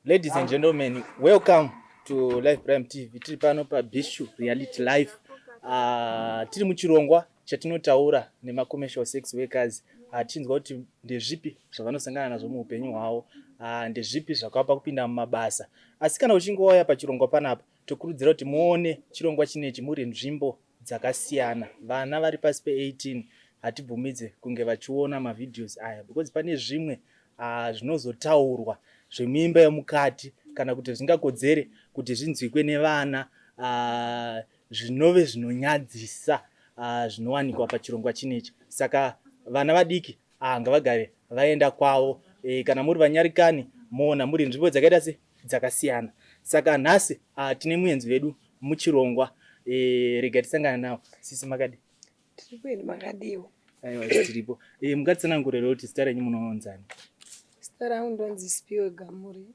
Ladies and gentlemen, welcome to Live Prime TV. Tiri pano paBishu Reality Life. Tiri muchirongwa chatinotaura nemacommercial sex workers tichinzwa kuti ndezvipi zvavanosangana nazvo muupenyu hwavo, ndezvipi zvakavapa kupinda mumabasa. Asi kana uchinge wauya pachirongwa panapa, tokurudzira kuti muone chirongwa chinechi muri nzvimbo dzakasiyana. Vana vari pasi pe18 hatibvumidze kunge vachiona mavideos aya because pane zvimwe zvinozotaurwa zvemuimba yemukati kana kuti zvingakodzere kuti zvinzwikwe nevana, zvinove zvinonyadzisa, zvinowanikwa pachirongwa chinechi. Saka vana vadiki ngavagare vaenda kwavo. Kana muri vanyarikani moona muri nzvimbo dzakaita se dzakasiyana. Saka nhasi tine muenzi vedu muchirongwa. Rega tisangana nawo. Sisi, makadi? Tiri kwedu, makadiwo? Aiwa, tiripo. Mungatitsanangurire kuti zita renyu munonzani? Zita rangu ndonzi Spiwe Gamuri.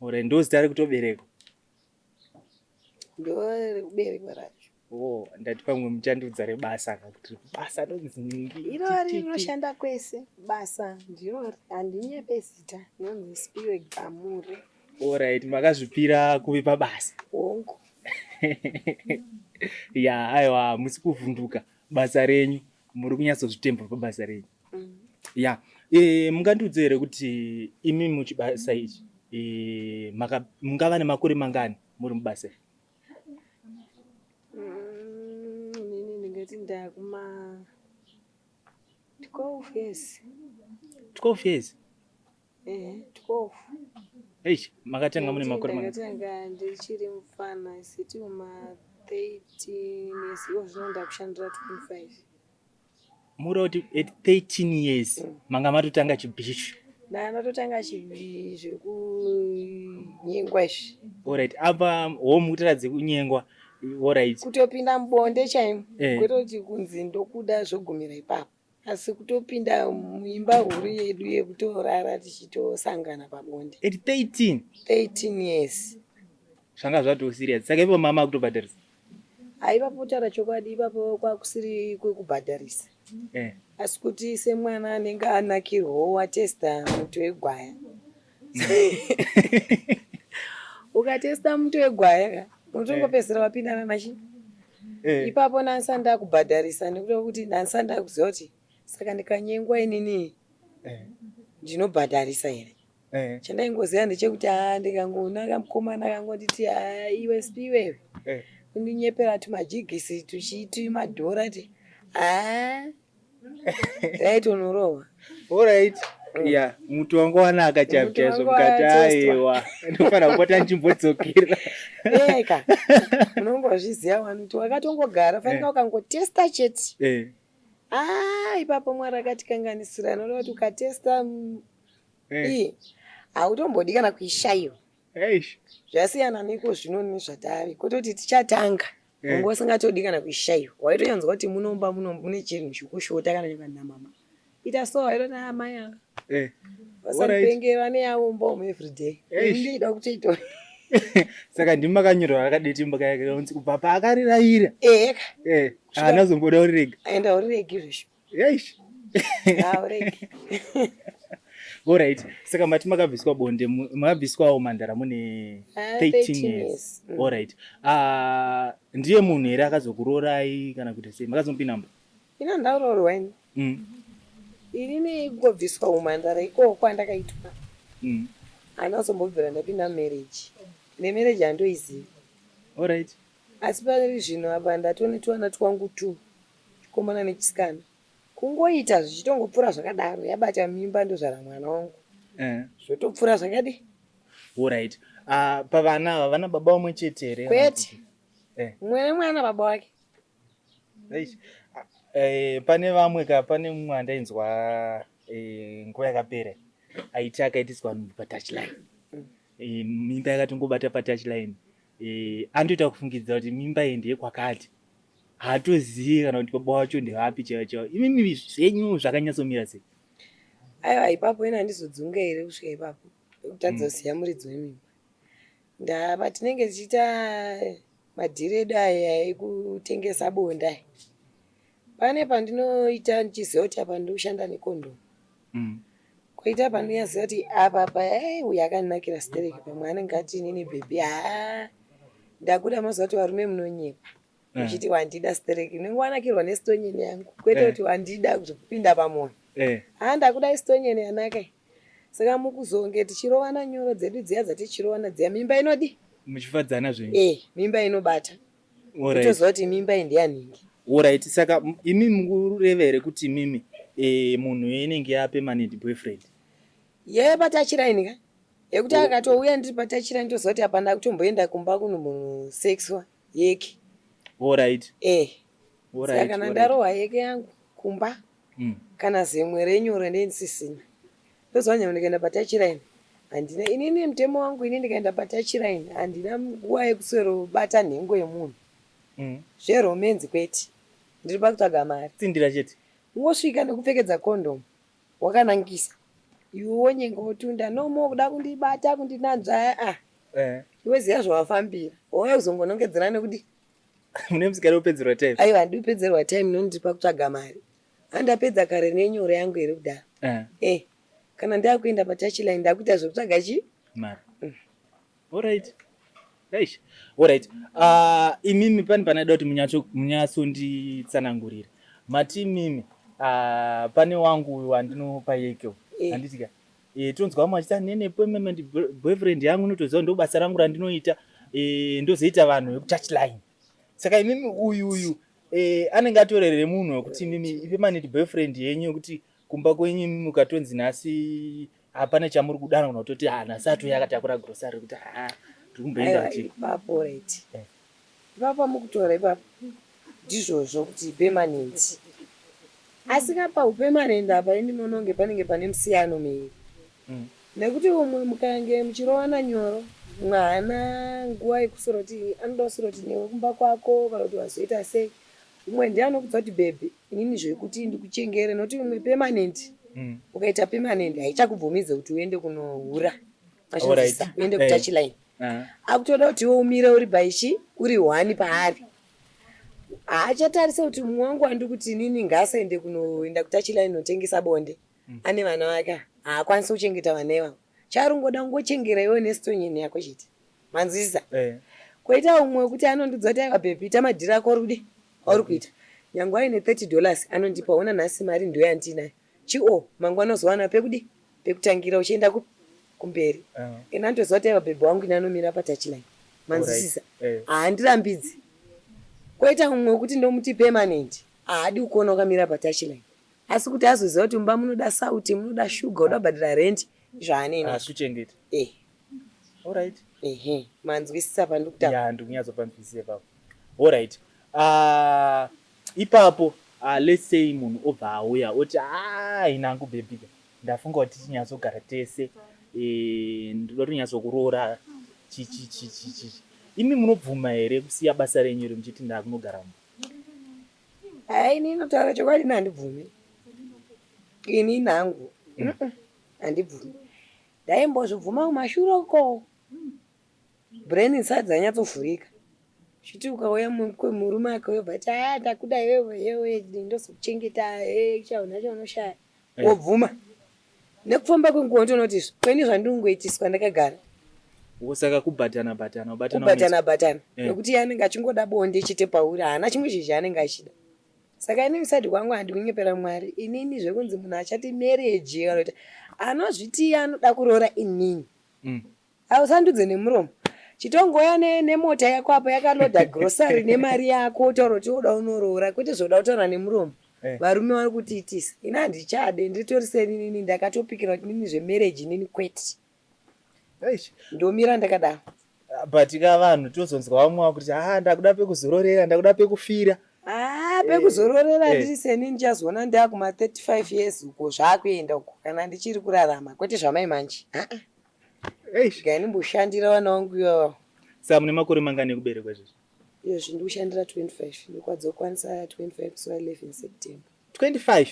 Ore, ndo zita rekutoberekwa? Ndo rekuberekwa racho. Oh, ndati pamwe muchandiudza rebasa ka, kuti basa ndonzi ningi. Irori rinoshanda kwese, basa ndirori, handinyepe, zita ndonzi Spiwe Gamuri. Alright, makazvipira kuve pabasa? Hongu. Ya, aiwa, musi kuvhunduka basa renyu, muri kunyatsozvitemba pabasa renyu. Ya, mungandiudze here kuti imi muchibasa ichi mungava nemakore mangani muri mubasa iri? Inini ndingati ndakuma 12 years. 12 years? 12. Eish, makatanga mune makore mangani? Ndakatanga ndichiri mufana, siti kuma 13 years. Iwo zvino ndakushandira 25. Mura kuti at 13 years manga matotanga chibhishu? Ndatotanga zvekunyengwa izvi. Alright, apa home kutaradze kunyengwa, alright. Kutopinda mubonde chaimo. Kwete kuti kunzi ndokuda zvogumira ipapo, asi kutopinda muimba huru yedu yekutorara tichitosangana pabonde. At 13? 13 years. Zvanga zvatoo serious. Saka ipo mama akutobhadharisa? Haivapo, kutaura chokwadi, ipapo kwakusiri kwekubhadharisa, asi kuti semwana anenge anakirwawo, watesta muto wegwaya. Ukatesta muto wegwaya ka, unotongopedzisira wapindana nachi. Ipapo ndandisati ndakubhadharisa nekuda kwekuti ndandisati ndakuziva kuti saka ndikanyengwa inini ndinobhadharisa here. Chandaingoziva ndechekuti haa, ndikangoona kamukomana kangonditi, "Haa, iwe Spiwewe," kundinyepera tumajigisi tuchiti madhora, ti haa, raitonorohwa. Alright. Ya, muti wanga wanaka chaizvo Muti chaizvo wanga mukati watestwa. Aiwa, ndinofanira kupota ndichimbodzokera. Eka, unongozviziva wani kuti wakatongogara fanika ukangotesta chete. Ah, ipapo Mwari akatikanganisira, anoda kuti ukatesta iyi hautombodi kana kuishayiwa. Eish. Zvasiyana neko zvino nezvatave kutoti tichatanga. Unga usingatodi kana kuishayiwa, waitonyanzwa kuti munomba muno mune chinhu chikushota kana chikanamama ita so, waitoti amai ava vasandipengera neyavo mbomo everyday. Eish. Ndida kutoita. Saka ndimi makanyorwa rakadetemba kaya kanonzi kubva paakariraira. Eka. Haana zomboda urirega. Enda uriregi zvesho. Eish. Hauregi. Alright. Saka mati makabviswa bonde, makabviswawo mandara mune Ah, 13 13 years. years. Alright. Ah, ndiye munhu here akazokurorai kana kuti sei? Makazomupinda mba? Ina ndaroorwa ini. Inini kungobviswa umhandara ikoko kwandakaitwa, handina kuzombobvira ndapinda mumarriage. Nemarriage handoizivi. Asi pari zvino apa ndatone twana twangu two, chikomana nechisikana. Kungoita zvichitongopfuura zvakadaro, yabata mimba, ndozvara mwana wangu. Zvotopfuura zvakadi. Alright. Ah, pavana ava vana baba vamwe chete here? Kwete. Mumwe nemwana baba wake. Eish. Ah, pane vamwe ka, pane mumwe andainzwa nguva yakapera aiti akaitiswa nhumbu patouchline. Mimba yakatongobata patouchline. Anotoita kufungidzira kuti mimba iyi ndeyekwakati, haatozivi kana kuti baba wacho ndevapi chaivo chaivo. Imimi zvenyu zvakanyatsomira sei? Aiwa, ipapo ina handizodzunga here kusvika ipapo pekutadza kuziva muridzi wemimba. Ndava tinenge tichiita madhiri edu aya ekutengesa bonde aya, pane pandinoita ndichiziva kuti apa ndiri kushanda nekondomu. Koita pandinyaziva kuti apa pa hey, uyu akandinakira stereki pamwe anenge ati inini bhebhi haa ndakuda mazuva kuti varume munonyepa eh. uchiti wandida stereki unenge wanakirwa nesitonyeni yangu kwete eh. kuti wandida zvekupinda pamoyo eh. haa ndakuda isitonyeni yanaka saka mukuzonge tichirovana nyoro dzedu dziya dzatichirovana dziya mimba inodi muchifadzana zvenyu eh, mimba inobata kutoziva kuti mimba iyi ndeyanhingi Alright, saka imi mukureva here kuti imimi e, munhu inenge yapermanent boyfriend? Ye patachiraini ka yekuti oh. Akatouya ndiri patachiraini toziva kuti hapana kutomboenda kumba kuno munhu sexwa yeke. Alright. Eh. Alright. Saka kana ndarohwa yeke yangu kumba kana zemwe renyoro ndendisisina ndoziva nyangwe ndikaenda patachiraini handina inini mutemo wangu ini ndikaenda patachiraini handina nguva yekuswerobata nhengo yemunhu Zveromenzi kwete. Ndiri pakutsvaga mari. Tsindira chete. Ungosvika nekupfekedza condom wakanangisa. Iwe wonyenga wotunda no more kuda kundibata kundinanzva ah. Eh. Iwe ziya zvawafambira. Wauya kuzongonongedzera nekudi. Mune musikana wopedzerwa time. Aiwa handidi kupedzerwa time noni ndiri pakutsvaga mari. Handapedza kare nenyoro yangu here kudhara. Eh. Eh. Kana ndakuenda patouchline ndakuita zvekutsvaga chi? Mari. Alright. Eish. Alright. Imimi pane panaida kuti munyatsonditsanangurira. Mati imimi pane wangu uyu wandinopa yeke. Eh. Handiti ka? Eh, tonzwa vamwe vachiti ah, nene permanent boyfriend yangu inotoziva ndo basa rangu randinoita. Eh, ndozoita vanhu vekutouch line. Saka imimi uyu uyu eh, anenge atorere munhu wekuti imimi ipermanent boyfriend yenyu yekuti kumba kwenyu imimi mukatonzi nhasi hapana chamuri kudana kana kutoti ah nhasi atouya akatakura grocery kuti ah tiri kumboenda Aiwa, kuchii ipapo right Eh. Ipapo mukutora ipapo ndizvozvo kuti permanent asi ka paupermanent apa ini ndinoona kunge panenge pane musiyano miviri Nekuti umwe mukange muchirovana nyoro umwe haana nguva yekuswera kuti anoda kuswera kuti newe kumba kwako kana kuti wazoita sei umwe ndiye anokudza kuti bhebhi inini zvekuti ndikuchengere nokuti umwe permanent ukaita permanent haichakubvumidze kuti uende kunohura Alright. uende kutouch line akutoda kuti iwe umire uri baichi uri one paari haachatarisa kuti mumwe wangu wandiri kuti inini ngaasaende kunoenda kutouch line notengesa bonde ane vana vake haakwanisi kuchengeta vana ivavo chaari kungoda kungochengera iwe nesitonyeni yako chete manzwisisa Eh. Koita umwe wekuti anondiudza kuti aiwa bhebhi ita madhiri ako uri kudi auri kuita nyangwe aine 30 dollars anondipa ona nhasi mari ndiyo yandinayo chio mangwana uzowana pekudi pekutangira uchienda kupi kumberi ena anotoziva kuti aiwa bhebhi wangu ini anomira patouchline manzwisisa Eh. Haandirambidzi. Koita umwe wekuti ndomuti permanent haadi kukuona wakamira patouchline asi kuti azoziva kuti mumba munoda sauti munoda shuga uda kubhadhara rent zvaanei nazvo Asikuchengeta. Eh. Alright. Ehe, manzwisisa pandiri kutaura. Ya, ndiri kunyatsopanzwisisa ipapo. Alright. Ipapo let's say munhu obva auya oti ah ini hangu baby ka ndafunga kuti tichinyatsogara tese eh, ndoda kunyatsokuroora chi chi chi chi chi. Imi munobvuma here kusiya basa renyu iri muchiti ndakunogara mumba? Hai, ini inotaura chokwadi ini handibvumi. Ini nangu. Handibvumi. Ndaimbozvibvuma kumashure uko. Brain isati dzanyatsovhurika. Chiti ukauya murume akauya obva ati ah ndakuda iwewe yewe ndozokuchengeta eh chauna chaunoshaya. Eh. Wobvuma. Nekufamba kwenguva unotoona kuti izvi kweni zvandingoitiswa ndakagara. Saka kubatana batana kubatana Kubatana batana. Eh. Nekuti iye anenge achingoda bonde chete pauri haana chimwe chinhu chaanenge achida. Saka ini kuside kwangu handi kunyepera Mwari. Inini zvekunzi munhu achati marriage kana kuti anozviti iye anoda kuroora inini. Ausandudze nemuromo. Chitongouya ne, nemota yako apo yakaloda grocery nemari yako wotaura kuti woda unoroora kwete zvoda kutaura nemuromo. Eh. Varume vari kutiitisa. Ini handichade nditori seni inini ndakatopikira kuti inini zvemarriage inini kwete. Eish. Ndomira ndakadaro. But ka vanhu tozonzwa vamwe vakuti ah ndakuda pekuzororera ndakuda pekufira. Ah, pekuzororera ndiri seni ndichazoona ndakuma 35 years uko zvakuenda uko kana ndichiri kurarama kwete zvamai manje. Ah ah. Eish. Regai ndimboshandira vana vangu ivava. Saka mune makore mangani ekuberekwa izvezvi? Izvezvi ndikushandira 25 ndokwadza kukwanisa 25 musi wa 11 September. 25?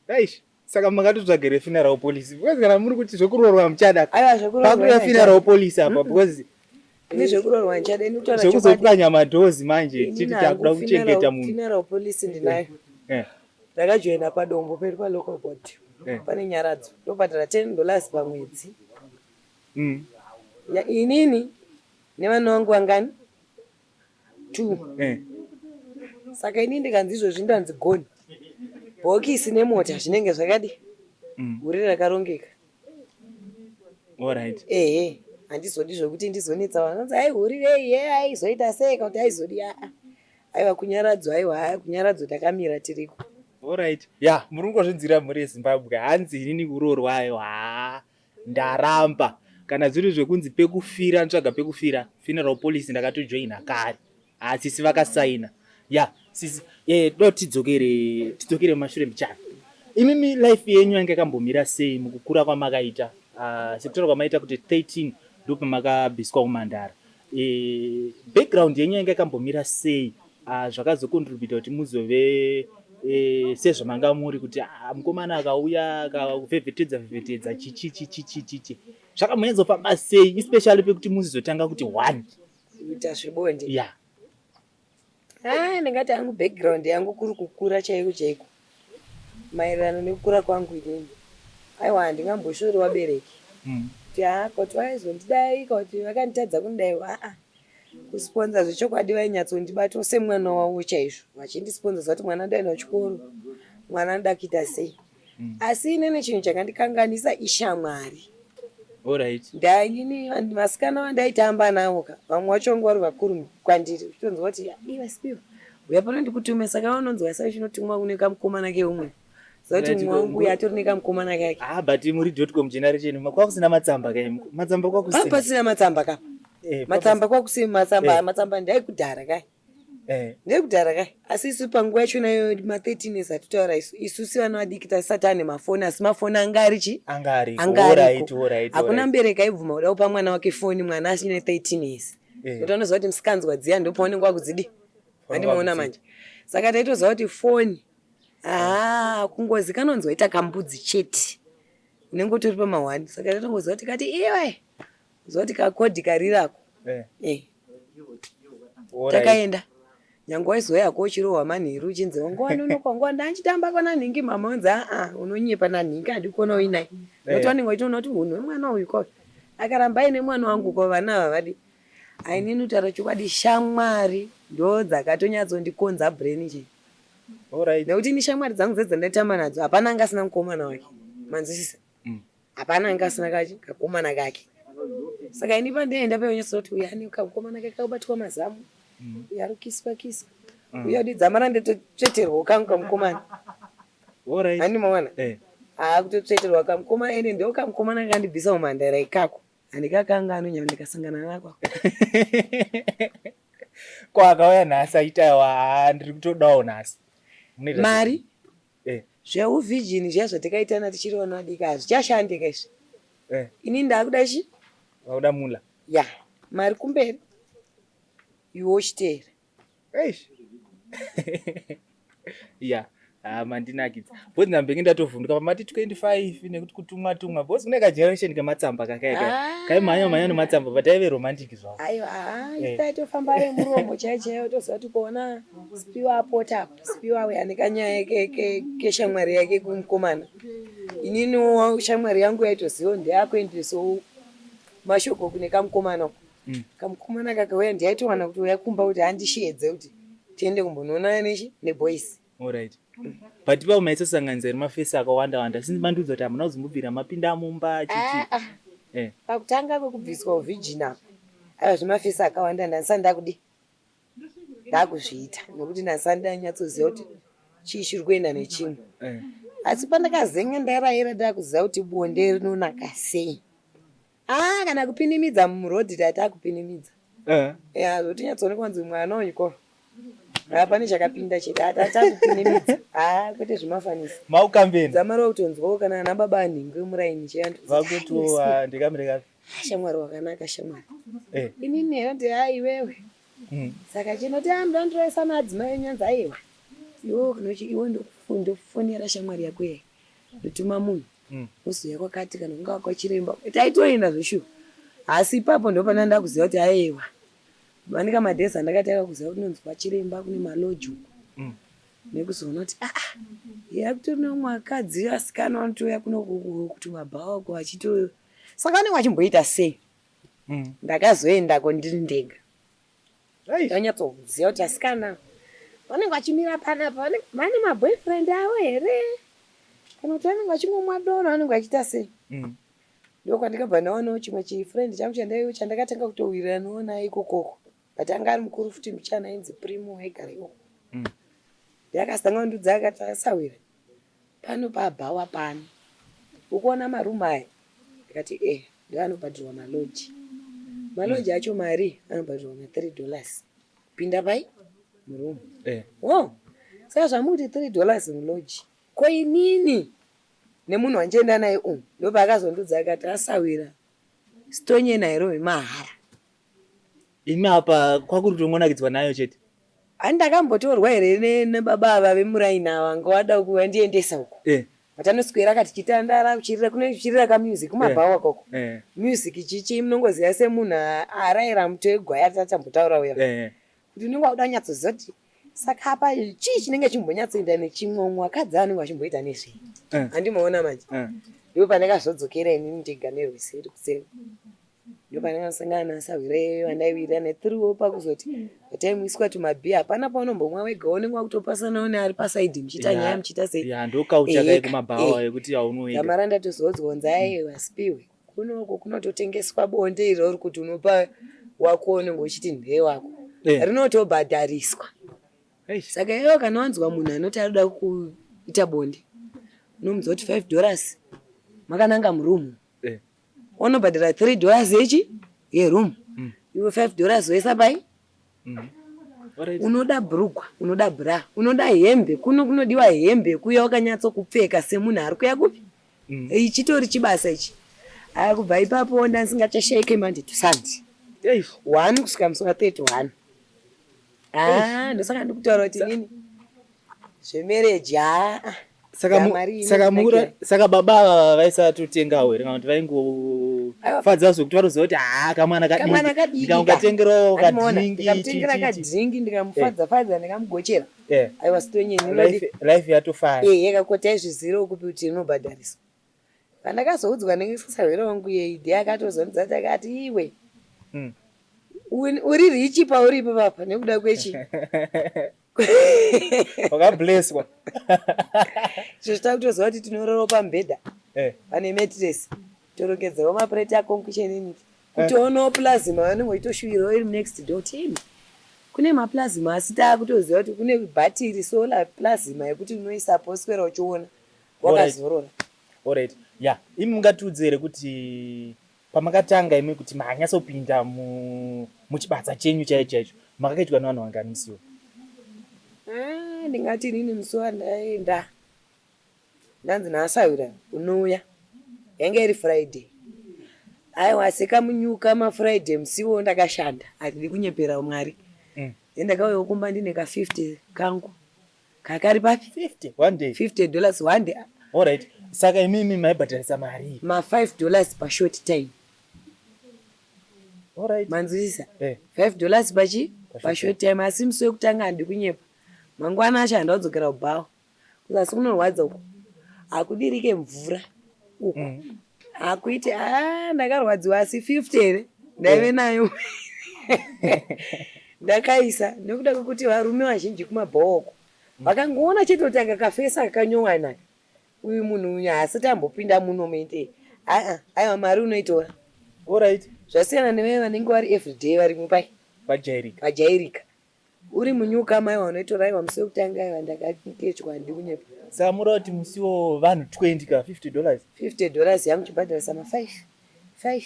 Eish. Saka makatotsvaga here funeral policy because kana muri kuti zvekuroorwa muchada. Aiwa zvekuroorwa. Pakuda funeral policy apa because Ini zvekuroorwa ndichada ini kutaura chokwadi. Zvekuzopwanya madoors manje tichiti takuda kuchengeta munhu. Funeral policy ndinayo. Eh. Ndakajoina padombo pedu pa local board. Eh. Pane nyaradzo ndobhadhara $10 pamwedzi. Ya, inini nevana vangu vangani? Two. Saka inini ndikanzi izvozvi ndanzi goni. Bhokisi nemota zvinenge zvakadi? Hure rakarongeka. Alright. Ehe, handizodi zvekuti ndizonetsa vanhu. Vanonzi ai hurirei, ye aizoita sei kana kuti aizodi aa. Aiwa kunyaradzo, aiwa haya kunyaradzo takamira tiriko. Alright. Ya, muri kungozvinzwira mhuri yeZimbabwe. Hanzi inini kuroorwa aiwa ndaramba. Kana zviri zvekunzi pekufira ntsvaga pekufira, funeral policy ndakatojoina kare. Ah, sisi vakasaina. Ya, sisi do tidzokere mumashure mbichana. Imimi life yenyu yanga yakambomira sei mukukura kwamakaita? Sekutaura kwamaita kuti 13 ndopamakabviswa kumandara. Background yenyu yanga yakambomira sei? Zvakazocontributa kuti muzove sezvamanga muri kuti mukomana akauya akavhevhetedza vhevhetedza chichi chichi chichi. Zvakambonyatsofamba sei especially pekuti muzotanga kuti one kuita zvebonde? Ya. Ah, ndingati hangu background yangu kuri kukura chaiko chaiko maererano nekukura kwangu inini, aiwa handingamboshori vabereki kuti haa kuti vaizondidai kuti vakanditadza kundidai. Aa, kusponza zvechokwadi vainyatsondibata semwana wavo chaizvo, vachindisponsor kuti mwana anoda kuenda kuchikoro, mwana anoda kuita sei. Asi inini chinhu chakandikanganisa ishamwari. Alright. Ndainini vasikana vandaitamba navo ka, vamwe vacho vanga vari vakuru kwandiri, uchitonzwa kuti iwe Sipiwe uya pano ndikutume. Saka vanonzwa sai chinotumwa kune kamukomana keumwe zati mumwe wangu uya atori nekamukomana kake. Ah, but muri dot com generation kwakusina matsamba kai? Matsamba kwakusina. Pasina matsamba ka. Matsamba kwakusina matsamba. Matsamba ndaikudhara kai. Ndekudhara kai, asi isu panguva yachona iyoyo ma13 years atitaura isu sevana vadiki tasati ane mafoni, asi mafoni anga ari chi Anga ariko. Anga ariko. Hakuna mubereki aibvuma kuda kupa mwana wake foni mwana asine 13 years, nokuti anoziva kuti musikanzwa dziya ndopaunenge wakudzidi. Andimaona manje, saka taitoziva kuti foni haa kungozi kanonzi waita kambudzi chete unenge utori pamahwani. Saka tatongoziva tikati iwe ziva kuti kakodhi karirako. Takaenda nyange waizouya uchirohwa manheru uchinzi wanga wanonoka, wanga ndanchitamba kwana nhingi, mama unzi aa unonyepa nanhingi hadi kuona uinaye, nokuti vanenge vachitoona kuti hunhu hwemwana uyu ko akaramba aine mwana wangu ko vana ava vadi. Ainini kutaura chokwadi shamwari ndo dzakatonyatsondikonza brain chii, nekuti ini shamwari dzangu dzedze nadzo hapana anga asina mukomana wake, manzwisisa? Hapana anga asina kachi kakomana kake. Saka ini pandaenda painyatsa kuti uyu ane kakomana kake kakubatwa mazamu, uyu ari kukiswa kiswa, uyu adidzamara ndetotsveterwa kangu kamukomana. Handi mawana? Haa, kutotsveterwa kamukomana, ende ndo kamukomana kakandibvisa mumhandara ikako, handikakanganwi nyangwe ndikasangana nako. Ko akauya nhasi aitawa ndiri kutodawo nhasi. Munoita sei? Mari. Zveuvhijini zviya zvatakaitana tichiri vana vadiki hazvichashandika izvi. Ini ndakuda chi Vakuda mula. Ya, mari kumberi, iwe uchiteera. Eish. Ya, ah, mandinakidza. Because ndambenge ndatovhunduka pamati 25 nekuti kutumwa tumwa. Because kune kageneration kematsamba kakaya. Ah. Kaimhanya mhanya nematsamba, but aive romantic zvavo. Aiwa, taitofamba nemuromo chaiyo chaiyo, toziva kuti kuona Sipiwe apota apa, Sipiwe auya nekanyaya keshamwari yake kumukomana. Ininiwo shamwari yangu yaitoziva ndeyakuendesawo mashoko kune kamukomana uko. Kamukomana kakauya ndiyaitowana kuti uya kumba kuti andishedze kuti tiende kumbonoonana nechi neboys. Alright. But ipapo maisosanganisa here mafesi akawanda wanda? Since mandiudza kuti hamuna kuzombobvira mapinda mumba chichi. Ah, ah. Pakutanga kwekubviswa uvirgin apa, aiwa, zvemafesi akawanda ndandisati ndakudi ndakuzviita, nekuti ndandisati ndanyatsoziva kuti chii chiri kuenda nechimwe. Asi pandakazenge ndarayira ndakuziva kuti bonde rinonaka sei, ah, kana kupinimidza murodhi tatakupinimidza. Ya, zvotinyatsoonekwa kunzi mwana uyu ko hapane chakapinda chete, tatakupinimidza, ha, kwete zvemafanisi. Maukambeni. Dzamara kutonzwawo kana ana baba anhingi muraini cheantu. Vakuti ndikamire kapi. Shamwari wakanaka shamwari. Inini here ndi hai iwewe. Saka chinoti andiroesa naadzimai enyanza, aiwa iwe kunochi iwe ndokufonera shamwari yako yai ndotuma munhu wozouya kwakati kana kunga kwachiremba taitoenda zveshuwa. Asi ipapo ndopana ndakuziva kuti aiwa manika madhezi andakatanga kuziva kuti nonzi kwachiremba kune malodge uko. Nekuzoona kuti aa ah, yakutori nevamwe vakadzi vasikana vanotouya kuno kuti mabhawa ko vachito saka vanenge vachimboita sei. Ndakazoendako ndiri ndega. Ndanyatsoziva kuti asikana vanenge vachimira panapa vane maboyfriend avo here kana kuti vanenge vachingomwa doro vanenge vachiita sei. Ndokwandikabva ndawanawo chimwe chifriend changu chandakatanga kutowiriranawo naye ikokoko but anga ari mukuru futi mbichana ainzi Primo aigara ikoko. Ndakasanga kundudza akati asawira pano pabhawa pano ukuona maroom aya ndikati eh ndoanobhadhirwa maloji maloji acho mari anobhadhirwa ma 3 dollars kupinda pai muroom eh. Oh saka zvamukuti 3 dollars muloji ko inini nemunhu wandienda naye umu ndopaakazondudza akati asawira stonye nairobi mahara. Imi apa kwakuri kutongonakidzwa nayo chete. Ani ndakambotorwa here nebaba ava vemuraini ava vanga vada kuvandiendesa uko. Eh. Patanoswera ka tichitandara kuchirira kune kuchirira ka music kumabhawa eh. koko. Eh. Music chichi munongoziva semunhu araira muto wegwaya tatambotaura uya. Eh. Kuti unenge wakuda kunyatsoziva kuti saka apa chii chinenge chimbonyatsoenda nechimwe vakadzi vanenge vachimboita nezvei. Eh. Handimaona manje. Eh. Ndipo pandakazodzokera inini ndega nerweseri kuseri. Ndopandakasangana nasahwira iyoyo vandaiwirira nethrough pakuzoti taimwiswa tumabhiya hapana paunombomwa wega unenge wakutopasanawo neari pasaidhi muchiita nyaya muchiita sei. Ya ndokaucha kai kumabhawa yekuti aunoenda. Damara ndatozodzwa kunzi aiwa Spiwe kunoko kunototengeswa bonde irori kuti unopa wako unenge uchiti ndewako rinotobhadhariswa. Saka iwewe kana wanzwa munhu anoti arikuda kuita bonde unomudza kuti 5 dollars makananga muroom. Unobhadhara 3 dollars yechi yeroom. Iwe 5 dollars woisa pai? Unoda bhurugwa, unoda bra, unoda hembe. Kuno kunodiwa hembe kuya wakanyatso kupfeka semunhu ari kuya kupi? Ichitori chibasa ichi. Aya kubva ipapo ndandisingachashaike Monday to Sunday. 1 kusvika musi wa 31. Ah, ndosaka ndikutaura kuti inini zvemarriage haa. Saka saka mura saka baba ava vaisatotengawo here kana kuti vaingofadza zvekuti vanoziva kuti haa kamwana kadiki ndikangatengerawo kadhingi ndikamutengera kadhingi ndikamufadza fadza ndikamugochera eh. Aiwa sitonye life yatofaya eh yakakota izviziro kupi kuti inobhadhariswa. Pandakazoudzwa nesahwira wangu iyeyi ndiye akatozondidza takati iwe uri richi pauri ipapapa nekuda kwechi wakableswa izvo takutoziva kuti tinororo pamubhedha eh. pane metress torongedzawo mapureti akonkusheni initi kutoonawo plasma vanenge vachitoshuwirawo iri next door team kune maplasma asi taakutoziva kuti kune bhatiri solar plasma yekuti unoisapo oswera uchiona wakazorora. Alright. Yeah. Imi mungatiudze here kuti pamakatanga imi kuti manyatsopinda muchibatsa chenyu chaicho chaicho makakaitwa nevanhu vangani musiwo? Ah, ndingati inini musi wandaenda ndanzi naasahwira unouya yanga iri Friday. Aiwa sekamunyuka maFriday musiwo ndakashanda handidi kunyepera Mwari. Then ndakauyawo kumba ndine ka 50 kangu kakari papi 50 one day 50 dollars one day. All right, saka imimi maibhadharisa mari ma 5 dollars pa short time. All right, manzwisisa eh. 5 dollars pachi pa short time asi musi wekutanga handi kunyepa mangwana acho handaudzokera kubhawa kuzasi kunorwadza uko hakudirike mvura uko hakuite ah, ndakarwadziwa asi 50 here ndaive eh. nayo ndakaisa nekuda kwekuti varume vazhinji kumabhowoko vakangoona chete kuti anga kafesa kakanyowana uyu munhu uyu haasati ambopinda muno muite aa aiwa mari unoitora. Alright. Zvasiyana nevaye vanenge vari everyday varimo pai vajairika vajairika Uri munyuka mai wanoitora aiwa musi wekutanga aiwa ndakakechwa handidi kunyepa. Saka mureva kuti musi iwowo vanhu 20 ka 50 dollars? 50 dollars yangu chibhadharisa ma 5 5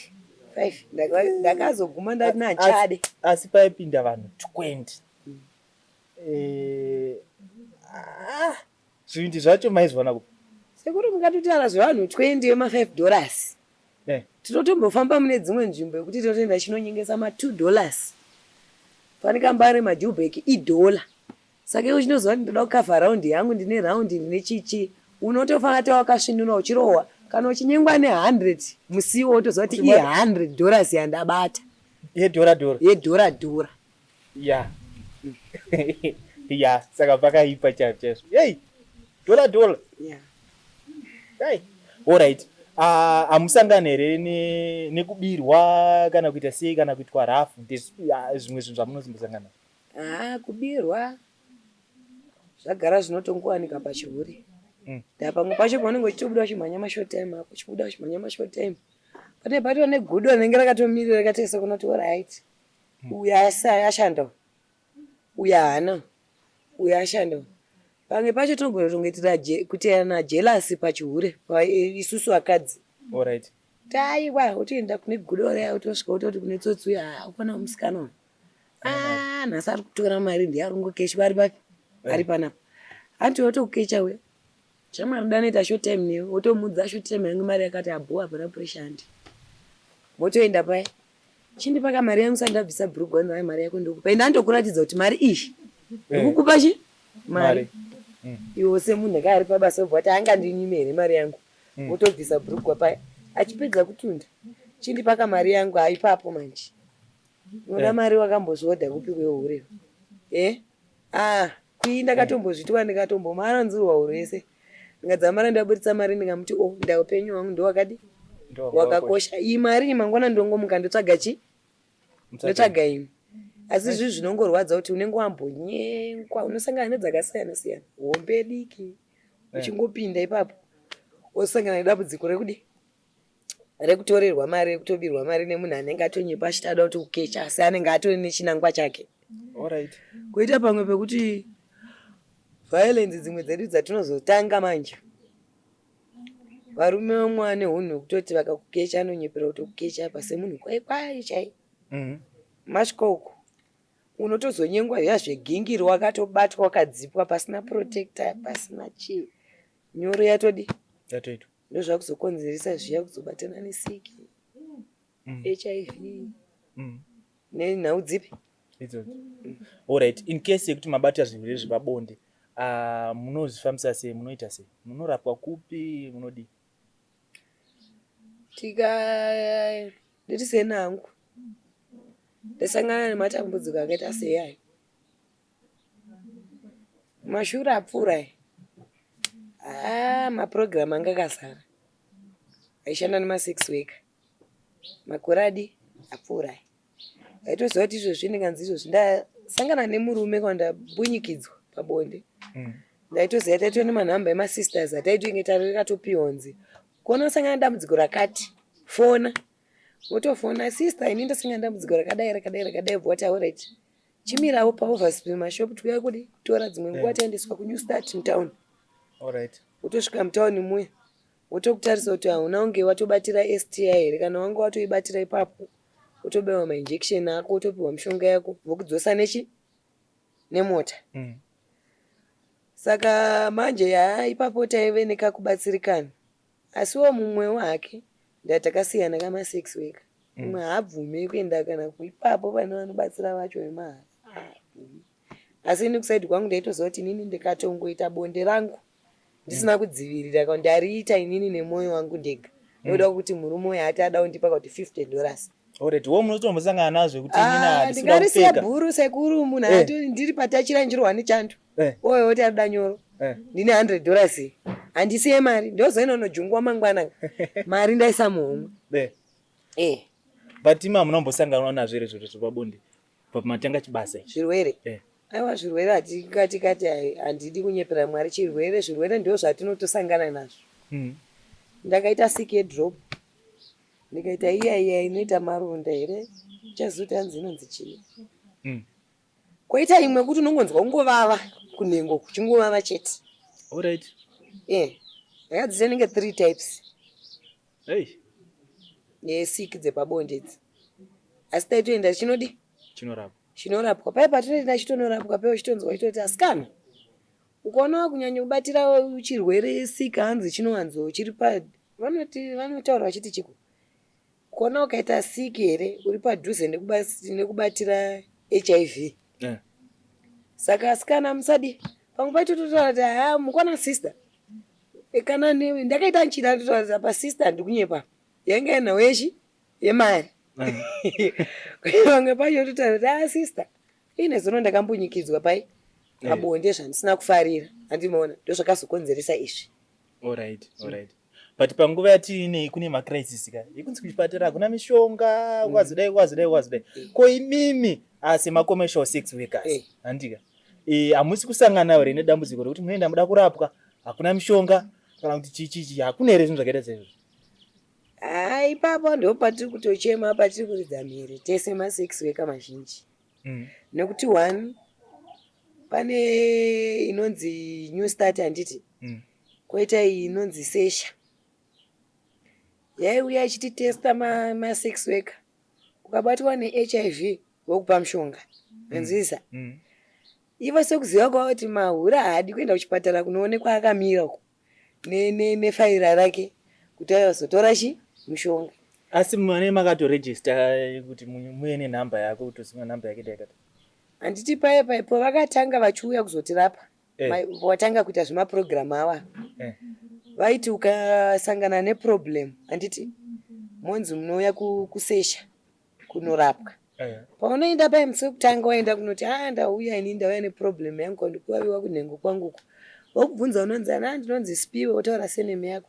5 ndakazoguma ndati nachade. Asi paipinda vanhu 20 eh, ah, zvivindi zvacho maizviwana kupi? Sekuru mukatotaura zvevanhu 20 vema 5 dollars Eh. Tinotombofamba mune dzimwe nzvimbo yekuti tinotoenda chinonyengesa ma 2 dollars. Fanika Mbare maJubek idollar. Saka iwe uchinoziva kuti ndoda kukavha round yangu ndine round ndine chichi unotofana wakasvinura uchirohwa kana uchinyengwa ne 100 musiwo wotoziva kuti i 100 dollars yandabata. Yedhora dhora. Yedhora dhora. Yeah. Ya, saka pakaipa chaizvo chaizvo. Yei, dollar dollar. Yeah. Hey. Alright. Hamusangani here nekubirwa kana kuita sei kana kuitwa rafu? Zvimwe zvinhu zvamunozimbosangana. Haa, kubirwa zvagara zvinotongowanika pachihure. Ndaa pamwe pacho paunenge uchitobuda uchimhanya mashort time ako, uchibuda uchimhanya mashort time. Pane patova negudo rinenge rakatomirira rakatarisa kuona kuti alright. Uyu ashanda uyu. Uyu haana. Uyu ashanda uyu. Pamwe pacho tinogona kutongoitira kuteerana jealousy pachihure isusu vakadzi. Alright. Taiwa wotoenda kune gudo riya wotosvika wototi kune tsotsi uya, haa ukona musikana uyu. Ah, nhasi ari kutora mari ndiye ari kungokeshwa ari papi? Ari panapa. Hanti wotokecha uya. Shamwari ndanoita short time newe wotomuudza short time yangu mari yakati abho hapana pressure handi. Motoenda paya. Chindipa ka mari yangu sati ndabvisa bhurugwa nayo mari yako ndokupa. Ende anotokuratidza kuti mari iyi ndikukupa chi mari. Iwe semunhu ka ari pabasa wobva wati angandinyime here mari yangu. Wotobvisa bhurugwa paya. Achipedza kutunda. Chindipa ka mari yangu haipapo manje. Unoda mari wakambozviodha kupi kwehure? Eh? Ah, kui ndakatombozvitwa ndikatombomharanzurwa huro yese. Ndikadzamara ndaburitsa mari ndikamuti oh ndaupenyu hwangu ndowakadi wakakosha. Iyi mari iyi mangwana ndongomuka ndotsvaga chi? Ndotsvaga imwe. Asi zvinhu zvinongorwadza kuti unenge wambonyengwa unosangana nedzakasiyana siyana hombe diki uchingopinda ipapo wosangana nedambudziko rekudi rekutorerwa mari rekutobirwa mari nemunhu anenge atonyepa achiti ada kuti kukecha asi anenge atori nechinangwa chake. Alright. Koita pamwe pekuti violence dzimwe dzedu dzatinozotanga manje varume vamwe vane hunhu hwekutoti vakakukecha anonyepera kutokukecha apa semunhu kwai kwai chai. Masvika uko unotozonyengwa zviya zvegingiri wakatobatwa wakadzipwa pasina protector pasina chii nyoro yatodi yatoitwa ndozvakuzokonzeresa zviya kuzobatana nesiki HIV nenhau dzipi idzodzo. Alright, in case yekuti mabata zvirwere zvepabonde, munozvifambisa sei, munoita sei, munorapwa kupi, munodii? Tika nditi sena hangu ndasangana nematambudziko akaita seyayo mashure apfuura aya. Haa, mapurogiramu anga akazara aishanda nemasex worker makore adi apfuura aya. Ndaitoziva kuti izvozvi ndikanzi izvozvi ndasangana nemurume kana ndambunyikidzwa pabonde. Ndaitoziva taitova nemanhamba emasisters ataitoinge takatopiwa kunzi kuona wasangana nedambudziko rakati fona. Wotofona sister ini ndasangana nedambudziko rakadai rakadai rakadai wobva wati alright chimirawo paOverspeed mashop tiuya kudi kutora dzimwe nguva taendeswa kuNew Start mutown. Alright. Wotosvika mutown muya wotokutarisa kuti hauna kunge watobatira STI here kana wanga watoibatira ipapo wotobaiwa mainjection ako wotopiwa mishonga yako vokudzosa nechi nemota. Saka manje yaa ipapo taive nekakubatsirikana asiwo mumwewo hake ndatakasiyana kamasex worker mumwe haabvumi kuenda kana ipapo pane vanobatsira vacho vemahara haabvumi. Asi ini kusaidi kwangu ndaitoziva kuti inini ndikatongoita bonde rangu ndisina kudzivirira kana ndariita inini nemwoyo wangu ndega noda kuti murume uyu ati ada kundipa kuti $50. Alright, wo munotombosangana nazvo kuti inini handisi kuda ndingarisiya kupfeka. bhuru sekuru munhu ati ndiri patachira njirohwa nechando. Oyo oti arida nyoro. Ndine $100 iyi. Handisiye mari ndozoenda unojungwa mangwana. Mari ndaisa muhomwe. But imi hamunombosangana nazvo here zviro zvepabonde pamatanga chibasa ichi? Zvirwere? Aiwa zvirwere hatingatikati handidi kunyepera Mwari chirwere zvirwere ndizvo zvatinotosangana nazvo. Ndakaita sick yedrop ndikaita iya iya inoita maronda here chazoti hanzi inonzi chii. Koita imwe kuti unongonzwa kungovava kunhengo kuchingovava chete. Alright. Ndakadzidza inenge 3 types. Hey. Nesiki dzepabonde idzi. Asi taitoenda chinodi? Chinorapwa. Chinorapwa. Paya patinoenda chitonorapwa paya uchitonzwa uchitoti asikana. Ukaona wakunyanya kubatira chirwere siki hanzi chinowanzo chiri pa vanoti vanotaura vachiti chiko. Ukaona ukaita siki here uri padhuze nekubatira HIV. Saka asikana musadi pamwe pacho totaura kuti haa mukwana sister. Kana ndakaita nchida ndotaura kuti apa sister handikunyepa. Yanga inhau yechi yemari. Pamwe pacho totaura kuti haa sister ine zuro ndakambunyikidzwa pai. Pabonde zvandisina kufarira, handimaona, ndozvakazokonzeresa izvi. Alright, alright. But panguva yatiinei kune macrisis ka yekunzi kuchipatara hakuna mishonga, kwazodai kwazodai kwazodai. Ko imimi semacommercial sex workers, handika hamusi kusangana here nedambudziko rekuti munoenda muda kurapwa, hakuna mishonga, kana kuti chichichi, hakuna here zvinhu zvakaita saizvozvo? Haa, ipapo ndo patiri kutochema, patiri kuridza mhere tese masex worker mazhinji. Nekuti one, pane inonzi New Start, handiti? Koita iyi inonzi Sesha, yaiuya ichititesta masex worker. Ukabatwa neHIV, vokupa mushonga, manzwisisa? Ivo sekuziva kwavo kuti mahura haadi kuenda kuchipatara kunoonekwa akamira uko nefaira rake kuti azotora chi mushonga. Asi mane makatorejista kuti muye nenhamba yako, kutoziva nhamba yake daikati? Handiti paye paipo vakatanga vachiuya kuzotirapa, vatanga kuita zvemapurogiramu ava, vaiti ukasangana neproblem, handiti, monzi munouya kuSesha kunorapwa. Paunoenda paye musi wekutanga waenda kunoti, "A, ndauya ini, ndauya neproblem yangu, kwandikuvaviwa kunhengo kwanguko," vokubvunza unonzi ana, "Ndinonzi Spiwe," wotaura surname yako,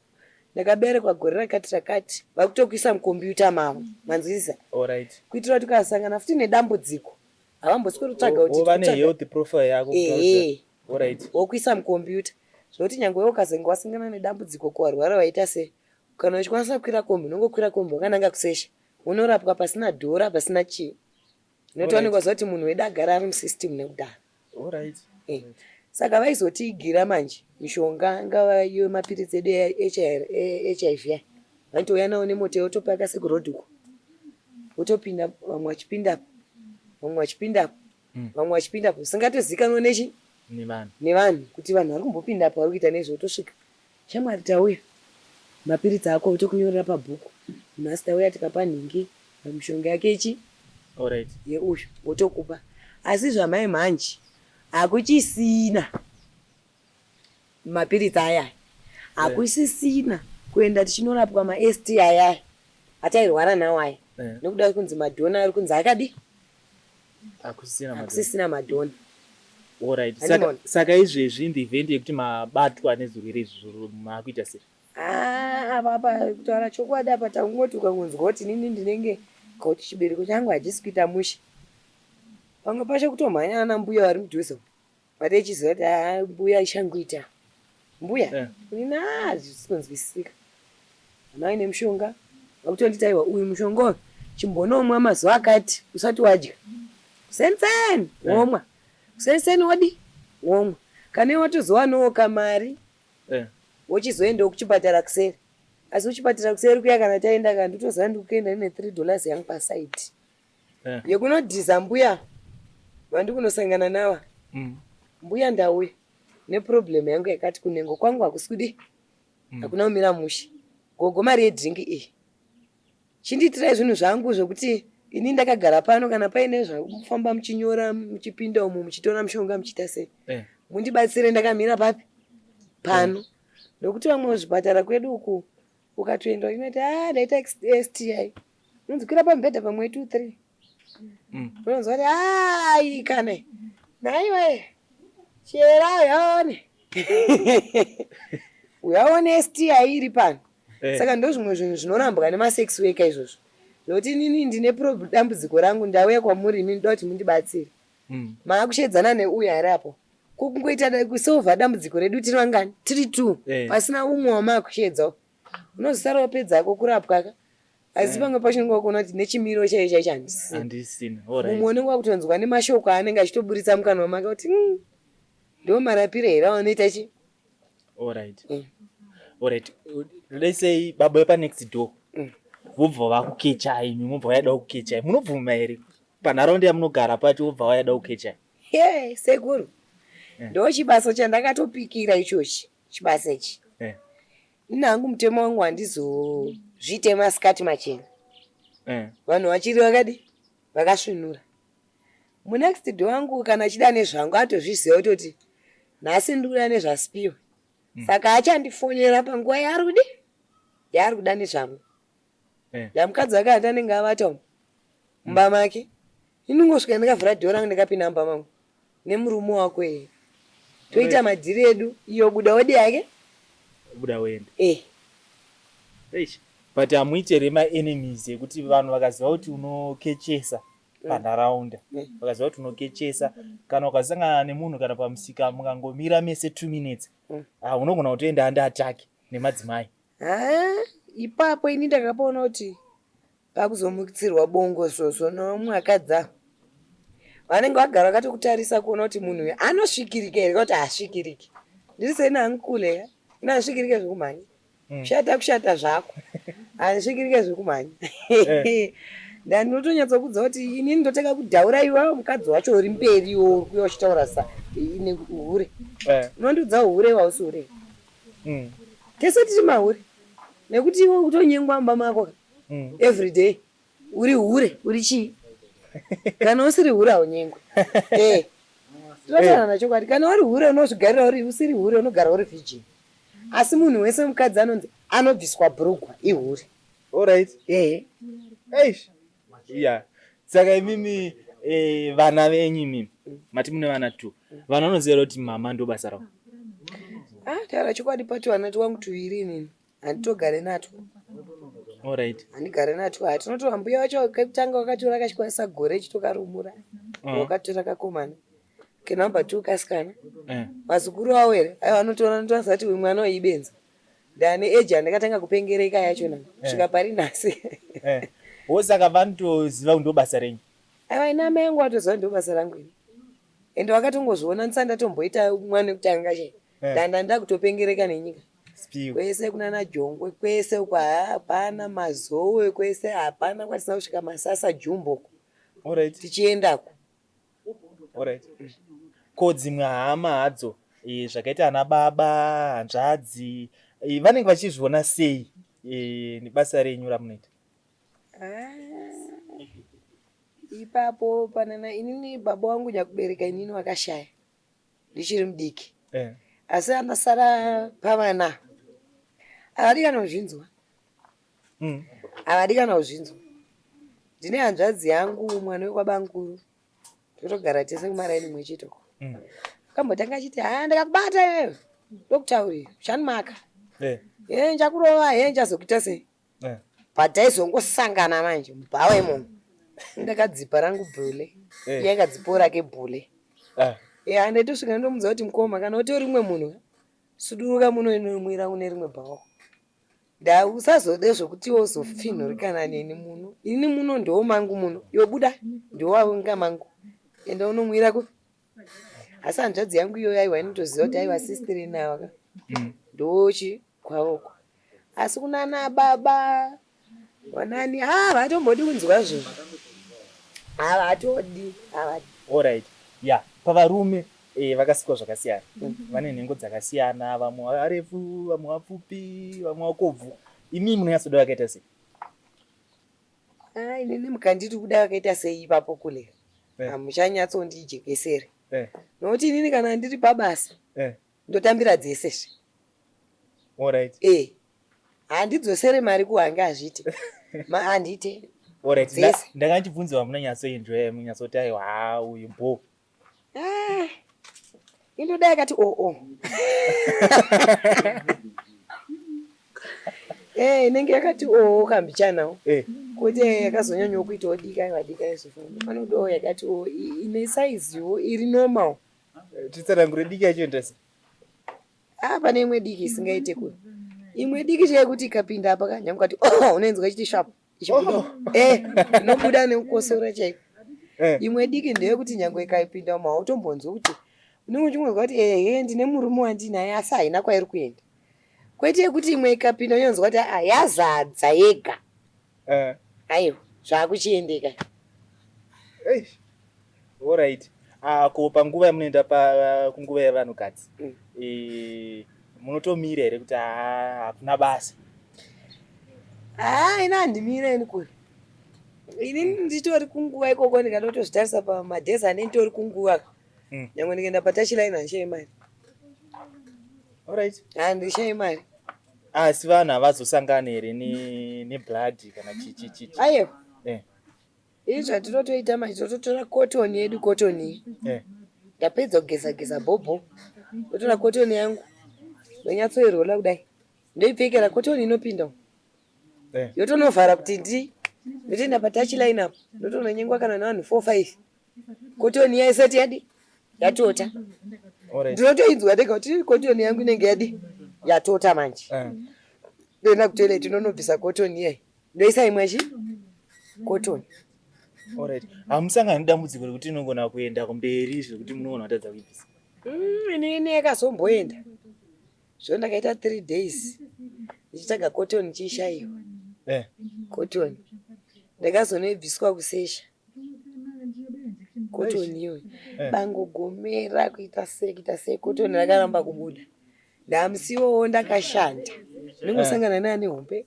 "Ndakaberekwa gore rakati rakati," vakutokuisa mukombiyuta mavo, manzwisisa? Alright. Kuitira kuti ukasangana futi nedambudziko, havambosweri kutsvaga kuti Wova nehealth profile yako. Ehe. Alright. Wokuisa mukombiyuta, zvokuti nyange iwe ukazenge wasangana nedambudziko, kuwarwara, waita sei, kana uchikwanisa kukwira kombi, unongokwira kombi wakananga kuSesha, unorapwa pasina dhora, pasina chii. Notoonekwa zuva kuti munhu wedu agara ari musystem nekudaro. Alright. Saka vaizotiigira manje mishonga, ingava iyo mapiritsi edu eHIV aya, vaitouya nawo nemota, yotopaka sekurodhi uko, wotopinda, vamwe vachipindapo, vamwe vachipindapo, vamwe vachipindapo, zvisingatozikanwa nechi nevanhu. Nevanhu kuti vanhu vari kumbopindapo vari kuita nezvo. Wotosvika, "Shamwari, tauya, mapiritsi ako," wotokunyorera pabhuku, "Nhasi tauya tikapa nhingi mishonga yake ichi Alright. yeuyu," wotokupa. Asi zvamai manje hakuchisina mapiritsi ayaya, hakusisina kuenda tichinorapwa maSTI ayaya atairwara nawo aya, nekuda kunzi madonor ari kunzi akadi Hakusisina madonor. Hakusisina madonor. Alright. Handimona. Saka izvezvi, in the event yekuti mabatwa nezvirwere izvi, maakuita sei? Ah, apa kutaura chokwadi, apa tangoti ukangonzwa kuti inini ndinenge kuti chibereko changu hachisi kuita mushe, pamwe pacho kutomhanya ana mbuya vari mudhuze umu, vatechiziva kuti, "Haa, mbuya ichangoita mbuya, inini hazvisi kunzwisisika." Ana vaine mushonga, vakutonditi, "Aiwa, uyu mushonga uyu chimbonomwa mazuva akati usati wadya, kuseniseni womwa, kuseniseni wodi womwa." Kana iwe watozowanawo kamari, wochizoendawo kuchipatara kuseri. Asi kuchipatara kuseri kuya, kana taenda ka, nditoziva ndikuenda ndine $3 yangu pasaidi yekunodhiza mbuya vandikunosangana nava. "Mbuya, ndauya neproblem yangu yakati, kunhengo kwangu hakusi kudi, hakuna kumira mushe. Gogo, mari yedrink iyi, chindiitirai zvinhu zvangu zvokuti ini ndakagara pano, kana paine zvakufamba muchinyora, muchipinda umu, muchitora mushonga, muchiita sei, mundibatsire ndakamira papi pano, nokuti vamwe kuzvipatara kwedu uku ukatoenda inoti, 'A, ndaita STI,' unonzi kwira pamubhedha pamwe 2 3. Unonzwa kuti, "Ai, kana naiwe chera, uyaone, uyaone STI iri pano." Saka ndo zvimwe zvinhu zvinorambwa nemasex worker izvozvo, zvokuti inini ndine dambudziko rangu, ndauya kwamuri, inini ndoda kuti mundibatsire. Maakushedzana neuyu ari apo, kokungoita kusolva dambudziko redu tiri vangani? Tiri two. Pasina umwe wamaakushedzawo, unozosara wapedzako kurapwa ka, asi pamwe pacho unenge wakuona kuti nechimiro chaicho chaicho handisina. Handisina. Mumwe unenge wakutonzwa nemashoko aanenge achitoburitsa mukanwa make kuti, ndo marapiro here awanoita chi?" Alright. Alright. Let's say baba vepa next door vobva vakukechai, imi mobva vayada kukechai. Munobvuma here panharaunda yamunogara pacho vobva vayada kukechai? Ye, sekuru, ndo chibasa chandakatopikira ichochi, chibasa ichi. Ini hangu mutemo wangu, handizozviite masikati machena, vanhu vachiri vakadi vakasvinura. Munext door wangu kana achida nezvangu, atozviziva kutoti nhasi ndikuda nezvaSpiwe, saka achandifonera panguva yaari kudi, yaari kuda nezvangu. Ndamukadzi wake ati anenge avata umu mumba make, inongosvika ndikavhura dhoo rangu, ndikapinda mumba mangu nemurume wako iye. Toita madhiri edu, iyo buda wodi yake. Buda uende. Eh. Eish. But hamuite here maenemies ekuti vanhu vakaziva kuti unokechesa panharaunda vakaziva kuti unokechesa kana ukasangana nemunhu kana pamusika mukangomira mese 2 minutes ah, unogona kutoenda anda attack nemadzimai. Ha, ipapo ini ndakapaona kuti pakuzomutsirwa bongo zvozvo nomwe akadzi ava vanenge vagara vakatokutarisa kuona kuti munhu uyu anosvikirika here kuti haasvikiriki. Ndiri seni hangu kule ini handisvikirike zvekumhanya. Kushata kushata zvako handisvikirike zvekumhanya. Ndanotonyatsokuudza kuti inini ndotanga kudhaura iwewe mukadzi wacho uri mberi iwe uri kuuya uchitaura sa ine hure. Unondiudza hure hausi hure. Tese tiri mahure nekuti iwe kutonyengwa mumba mako ka every day uri hure uri chii kana usiri hure haunyengwe. Eh. Tinotaura chokwadi kana uri hure unozvigarira uri usiri hure unogara uri virgin. Asi munhu wese mukadzi anonzi anobviswa bhurugwa ihure. Alright. Eh. Eish. Yeah. Saka imimi vana venyu imimi mati mune vana 2. Vana vanoziva kuti mama ndo basa ravo. Ah, taura chokwadi pati vana twangu tuviri inini handitogare natwo. Alright. Handigare natwo. Ha tinotora mbuya wacho kekutanga wakatora kachikwanisa gore chitokarumura. Wakatora kakomana. Ke number 2 kasikana. Vazukuru avo here? Aiwa anotora anotoziva kuti uyu mwana uyu ibenzi. Ndane age yandakatanga kupengereka yachona kusvika pari nhasi. Wo saka vanotoziva kuti ndo basa renyu. Aiwa ini amai angu vatoziva ndo basa rangu ini. Ende vakatongozviona ndisati ndatomboita mwana wekutanga chaiye. Ndanda ndakutopengereka nenyika. Kwese kunana Jongwe kwese uko hapana Mazowe kwese hapana kwatisina kusvika Masasa Jumbo uko. Alright. Tichiendako. Alright. Ko dzimwe hama hadzo zvakaita ana baba, hanzvadzi vanenge vachizviona sei nebasa renyu ramunoita? Ah, ipapo panana inini baba wangu nyakubereka inini wakashaya ndichiri mudiki. Asi anasara pavana havadi kana kuzvinzwa. Havadi kana kuzvinzwa. Ndine hanzvadzi yangu mwana wekwabankuru totogara tese kumaraini mwe chete uko. Akambotanga achiti ha ndakakubata iwewe ndokutaurira uchandimaka. He ndichakurova he ndichazokuita sei. But taizongosangana manje mubhawa imomo. Ndakadzipa rangu bhule. Iye akadzipawo rake bhule. Ndaitosvika ndomuudza kuti mukoma kana utori umwe munhu suduruka muno inomwira kune rimwe bhawa. Nda usazode zvekuti wozopfinhurikana neni muno. Ini muno ndiwo mangu muno. Iwe buda ndiwo wanga mangu. Enda unomwira kupi? Asi hanzvadzi yangu iyoyo aiwa inotoziva kuti aiwa sister nawa ka. Ndochi kwavoko. Asi kunana baba vanani ha vatombodi kunzwa zvinhu. Havatodi. Havadi. Alright. Yeah, pavarume vakasikwa zvakasiyana. Vane nhengo dzakasiyana, vamwe varefu, vamwe vapfupi, vamwe vakobvu. Imi munonyatsoda vakaita sei? Ah, inini mukanditi kuda vakaita sei ipapo kule. Hamuchanyatsondijekesere. Nokuti inini kana ndiri pabasa ndotambira dzese zve. Alright. Handidzosere mari kuhange hazviite. Handiite. Alright. Ndanga ndichibvunza vamunonyatsoenjoya munyatsoti aiwa ha uyu bho. Ah, indoda yakati oo. Oh, oh. Inenge yakati oo kambichanawo. Kwete yakazonyanyawo kuitawo dika aiwa dika izofana. Panodawo yakati oo ine size yo iri normal. Titsanangure diki yacho ndese. Ah, pane imwe diki isingaite kure. Imwe diki chaiyo kuti ikapinda apa ka nyangwe kati oh unoinzwa ichiti sharp. Ichibuda. Inobuda nekukosora chaiko. Imwe diki ndeyekuti nyangwe ikapinda umu hautombonzwi kuti unenge uchingonzwa kuti ehe ndine murume wandinaye asi haina kwairi kuenda. Kwete yekuti imwe ikapinda unonzwa kuti ah yazadza yega. Aiwa zvakuchiendeka. Eish. Alright. Ah, ko panguva yamunoenda pa kunguva yevanhukadzi munotomira here kuti hakuna basa? Ah, ini handimire ini kure. Ini nditori kunguva ikoko ndikatotozvitarisa pamadhezi ane nditori kunguva. Nyangwe ndikaenda patouchline handishayi mari. Alright. Handishayi mari. Asi vanhu havazosangani here neblood kana chi chi chi? Aiwa. Ini zvatinotoita manje tototora cotton yedu cotton iyi. Ndapedza kugeza geza bhobho. Ndotora kotoni yangu, ndonyatsoirola kudai, ndoipfekera kotoni inopinda umu. Yotonovhara kuti ndi ndotoenda patouch line apo, ndotononyengwa kana nevanhu 4 5, kotoni iya isati yadi yatota. Ndinotoinzwa ndega kuti kotoni yangu inenge yadi yatota manje. Ndoenda kutoilet, ndonobvisa kotoni iyayi, ndoisa imwe chi kotoni. Alright. Hamusangani nedambudziko rekuti inogona kuenda kumberi zvekuti munogona kutadza kuibvisa? Inini yakazomboenda zvo, ndakaita 3 days ndichitsvaga cotton, chiishaiwa. Cotton ndakazonoibviswa kusesha cotton iyoyo. Bangogomera kuita sei, kuita sei, cotton rakaramba kubuda. Ndamusiwowo ndakashanda, ndingosangana neane hombe,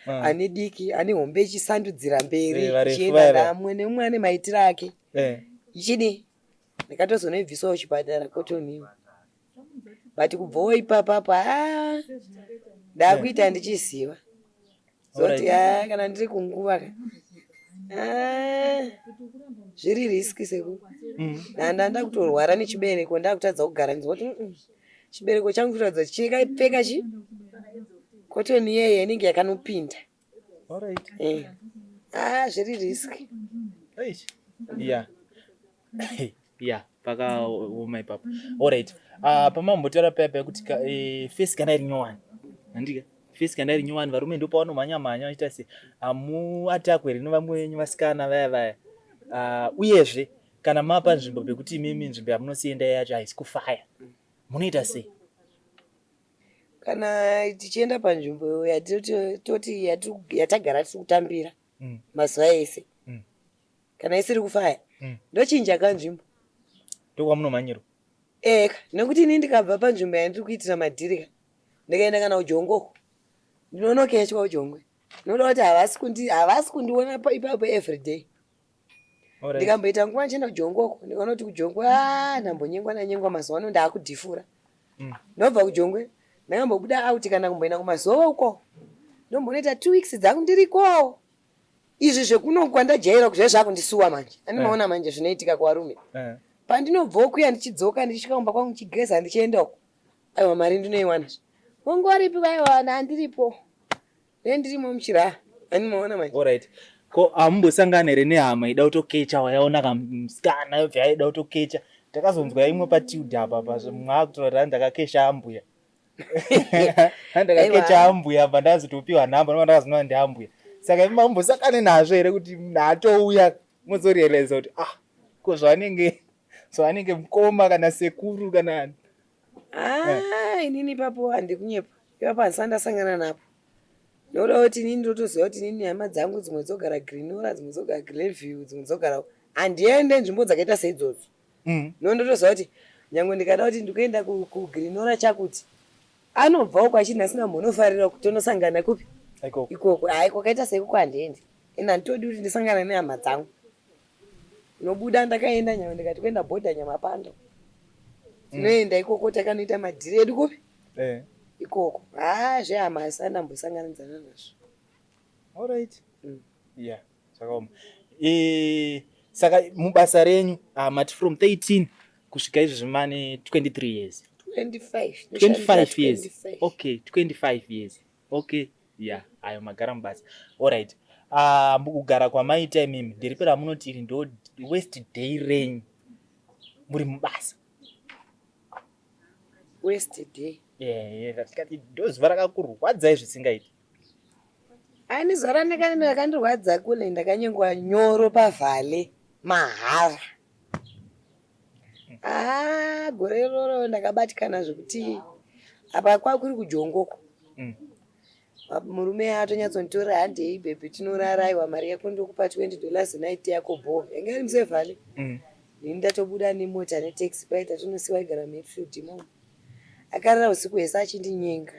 ane diki, ane hombe ichisandudzira mberi. Varefu ichienda. Vaya vaya. Ndamwe nemumwe ane maitiro ake. Ichidi ndakatozonoibvisawo chipatara cotton iyo, but kubvawo ipapapo, ha, ndakuita ndichiziva zoti ha, kana ndiri kunguva ka, ah, zviri risky seku ndanda kutorwara nechibereko, ndakutadza kugara, ndinzwa kuti chibereko changu kuratidza chikapfeka chi cotton iyeye inenge yakanopinda. Ah, zviri risky. Eish. Yeah, pakaoma ipapo. Alright. Pamambotaura paya paya kuti face kana iri nyowani, handika? Face kana iri nyowani, varume ndo pavanomhanya mhanya vachiita se hamuatakwe here nevamwe venyu vasikana vaya vaya? Uyezve kana mapa nzvimbo pekuti imimi nzvimbo yamunosienda yacho haisi kufaya, munoita sei? Kana tichienda panzvimbo yatoti yatagara tiri kutambira mazuva ese, kana isiri kufaya, ndochinja kanzvimbo. Ndokwamunomhanyirwa? Eka, nekuti ini ndikabva panzvimbo yandiri kuitira madhiri ka, ndikaenda kana ujongoko, ndinonokechwa ujongwe, noda kuti havasi kundiona ipapo everyday. Ndikamboita nguva ndichienda kujongoko, ndikaona kuti kujongwe, a, ndambonyengwa nanyengwa, mazuva ano ndaakudhifura. Ndobva kujongwe, ndakambobuda out kana kumboenda kumazowe uko, ndombonoita 2 weeks dzangu ndiriko. Izvi zvekuno kwandajaira kuzvai zvakundisuwa manje, andimaona manje zvinoitika kuvarume. Pandinobvawo kuya, ndichidzoka, ndichisvika kumba kwangu, ndichigeza, ndichienda uko, aiwa, mari ndinoiwana. Wangu waripi? Aiwa, handiripo, ndirimo muchiraha, andimaona manje. Alright. Ko hamumbosangana here nehama ida kutokecha, wayaona kamusikana yobva yaida kutokecha? Takazonzwa imwe patilda apa pa mwakutora, ndakakesha ambuya, ndakakecha ambuya apa, ndazotopiwa nhamba, noma ndakazoona ndiambuya. Saka imi mambosangane nazvo here kuti munhu atouya, mozorealiza kuti, ah, ko zvavanenge mukoma kana sekuru kana ani? Ah, inini ipapo handikunyepa, ipapo handisati ndasangana napo, nokuda kuti inini ndotoziva kuti inini hama dzangu dzimwe dzogara Glen Norah, dzimwe dzogara Glenview, dzimwe dzogara, handiende nzvimbo dzakaita seidzodzo. No, ndotoziva kuti nyange ndikada kuti ndikuenda kuGlen Norah, chakuti anobvawo kwachini asina mbonofarira kutonosangana kupi? Ikoko. Ikoko. Hai, kwakaita seikoko handiendi, ende handitodi kuti ndisangana nehama dzangu. Nobuda ndakaenda, nyange ndikati kuenda bhodha Nyamapando, tinoenda ikoko, takanoita madhiri edu kupi? Ikoko. Ha, zvehama asina ndambosanganidzana nazvo. Alright. Yeah, zvakaoma. Saka mubasa renyu, mati from 13 kusvika izvozvi mane 23 years? 25. 25 years. 25. Okay, 25 years. Okay, yeah, ayo magara mubasa. Alright. Mukugara kwamaita imimi, nderipi ramunoti iri ndo worst day renyu muri mubasa? Worst day? Yeah, tikati ndo zuva rakakurwadzai zvisingaiti. Ani zuva rakandirwadza kule, ndakanyengwa nyoro pavhale mahara. Ah, gore iroro ndakabatikana zvekuti apa kwakuri kujongoko. Murume atonyatsonditora, "Handei baby, tinorara, aiwa, mari yako ndokupa $20 night yako bo." Yanga iri musevhale. Ini ndatobuda nemota, netaxi paita tonosiwa, igara muHatfield imomo. Akarara usiku hwese achindinyenga.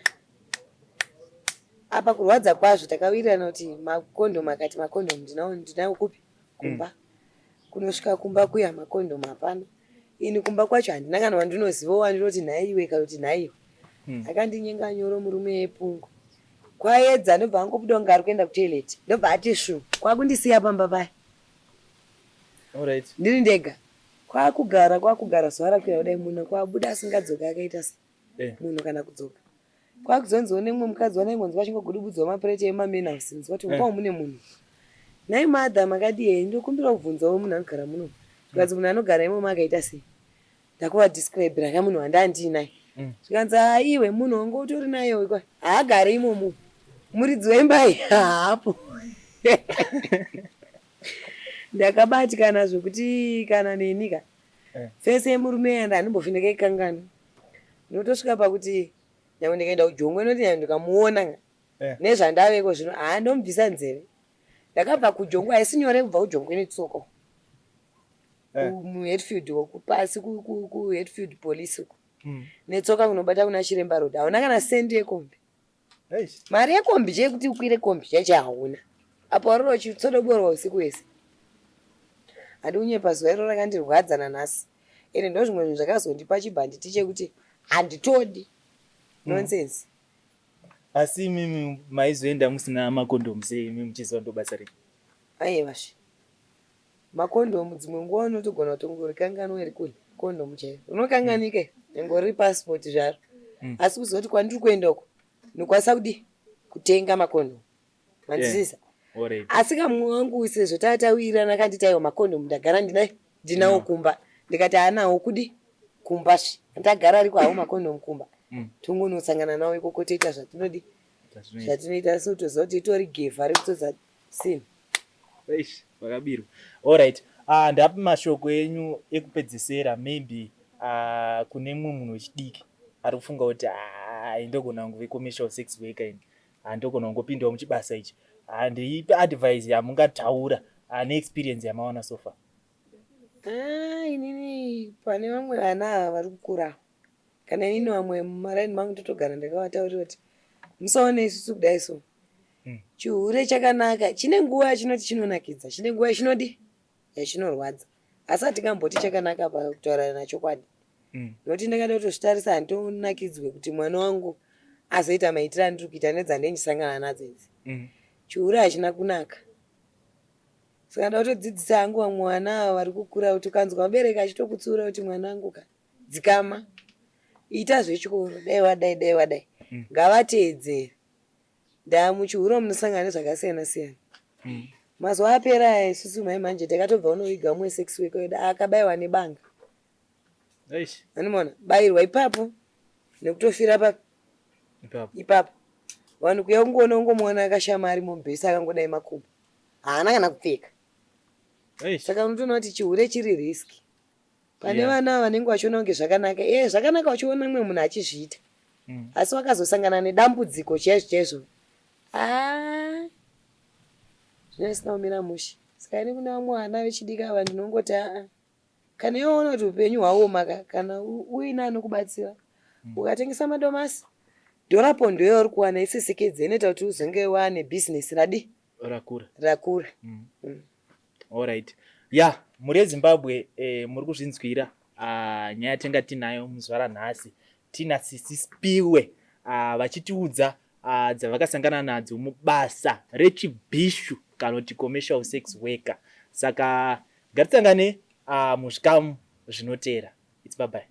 Apa kurwadza kwazvo, takawirirana kuti makondomu, akati makondomu ndinawo, ndinawo kupi? Kumba. Kunosvika kumba kuya, makondomu hapana. Ini kumba kwacho handina kana wandinoziva wandinoti nhaiwe kana kuti nhaiwe. Akandinyenga nyoro murume yepungu. Kwaedza, ndobva angobuda kunge ari kuenda kutoilet, ndobva ati svu, kwakundisiya pamba paya. Ndiri ndega. Kwakugara kwakugara zuva rakwira kudai munhu kwabuda asingadzoki akaita se eh. munhu kana kudzoka. Kwakuzonziwo nemumwe mukadzi wanaingonzwa achingogudubudzwa mapureti emamenhouse nzwa kuti eh. mune munhu. Nhai mother makadii henyu ndokumbira kubvunzawo munhu anogara muno. Zvikanzi munhu anogara imomo akaita sei? Ndakuvadescribira ka munhu wandandiinaye. Mm. Zvikanzi haa iwe munhu wanga utori naye uyu haagare imomo. Muridzi wemba iyi haapo. Ndakabatikana zvekuti kana neni ka. Eh. Fese yemurume yanda handimbofi ndakaikanganwa. Ndinotosvika pakuti nyangwe ndikaenda kujongwe noti nyangwe ndikamuona ka. Eh. Nezvandaveko zvino haa ndomubvisa nzeve. Ndakabva kujongwe haisi nyore kubva kujongwe netsoka. Eh. Muhetfield uko pasi kuhetfield police uko. Mm. Netsoka kunobata kuna Chiremba road. Hauna kana sendi yekombi. Mari yekombi cheye kuti ukwire kombi chaicho hauna. Apo warora uchitsodoborwa usiku wese. Handi kunyepa zuva iro rakandirwadza nanhasi. Ende ndozvimwe zvinhu zvakazondipa chibhanditi chekuti handitodi. Mm. Nonsense. Asi imimi maizoenda musina makondomu sei imi muchiziva ndobasa renyu? Aiwa zve. Makondomu dzimwe nguva unotogona kutongorikanganwa iri kule kondomu chaiyo. Rinokanganika mm. nyangwe riri passport zvaro. Mm. Asi kuziva kuti kwandiri kuenda uko ndinokwanisa kudii kutenga makondomu. Manzwisisa? Yeah. Asi kamwe wangu sezvo tatawirirana akanditi aiwa makondomu ndagara ndinayo ndinawo kumba. Ndikati haanawo kudi kumba zve. Ndagara ariko hawo makondomu kumba. Mm. Tongonosangana nawo ikoko toita zvatinodi zvatinoita asi utoziva kuti itori gevha rekutsotsa sin. Eish, vakabirwa. Alright. Ah, ndapi mashoko enyu ekupedzesera maybe ah, kune mumwe munhu wechidiki ari kufunga kuti ah, ndogona kunge commercial sex worker ini. Ah, ndogona kungopindawo muchibasa ichi. Ah, ndeipe advice yamungataura ah, neexperience yamawana so far. Ah, inini pane vamwe vana ava vari kukura kana inini vamwe mumaraini mangu totogara ndakavataurira kuti musaone isusu kudai so mm. Chihure chakanaka chine nguva yachinoti chinonakidza, chine nguva yachinodi yachinorwadza, asi hatingamboti chakanaka pakutaurana chokwadi mm. Nokuti ndakada kutozvitarisa handitonakidzwe kuti mwana wangu azoita maitiro andiri kuita nedzandendisangana nadzo idzi mm. Chihure hachina kunaka, saka nda kutodzidzisa hangu vamwe vana ava vari kukura kuti ukanzwa vabereki achitokutsiura kuti mwanangu ka dzikama ita zvechikoro dai wadai dai wadai mm. Ngavateedzere ndaa muchihure munosangana nezvakasiyana siyana mm. Mazuva apera aya isusu mai manje takatobva unoviga umwe sex worker wedu akabaiwa nebanga. Anomaona bayirwa ipapo nekutofira papi ipapo vanhu kuya kungoona ungomuona akashama ari mubhesi akangodai makumbo haana kana kupfeka. Saka unotoona kuti chihure chiri riski pane vana yeah. Vanenge vachiona kunge zvakanaka e zvakanaka vachiona mumwe munhu achizviita mm. Asi vakazosangana nedambudziko chaizvo chaizvo ah, zvinenge zvisina kumira mushe. Saka ini kune vamwe vana vechidiki ava ndinongoti aa kana iwe waona kuti upenyu hwaoma ka kana uine anokubatsira mm. Ukatengesa madomasi dhora pondo yauri kuwana isesekedze inoita kuti uzonge waane bhizinesi radi rakura rakura mm. Mm. Alright. Ya, mhuri yeZimbabwe eh, muri kuzvinzwira ah, nyaya yatinga tinayo muzuva ranhasi. Tina Sisi Spiwe ah, vachitiudza ah, dzavakasangana nadzo mubasa rechibhishu kana kuti commercial sex worker. Saka ngatisangane ah, muzvikamu zvinoteera. It's bye bye.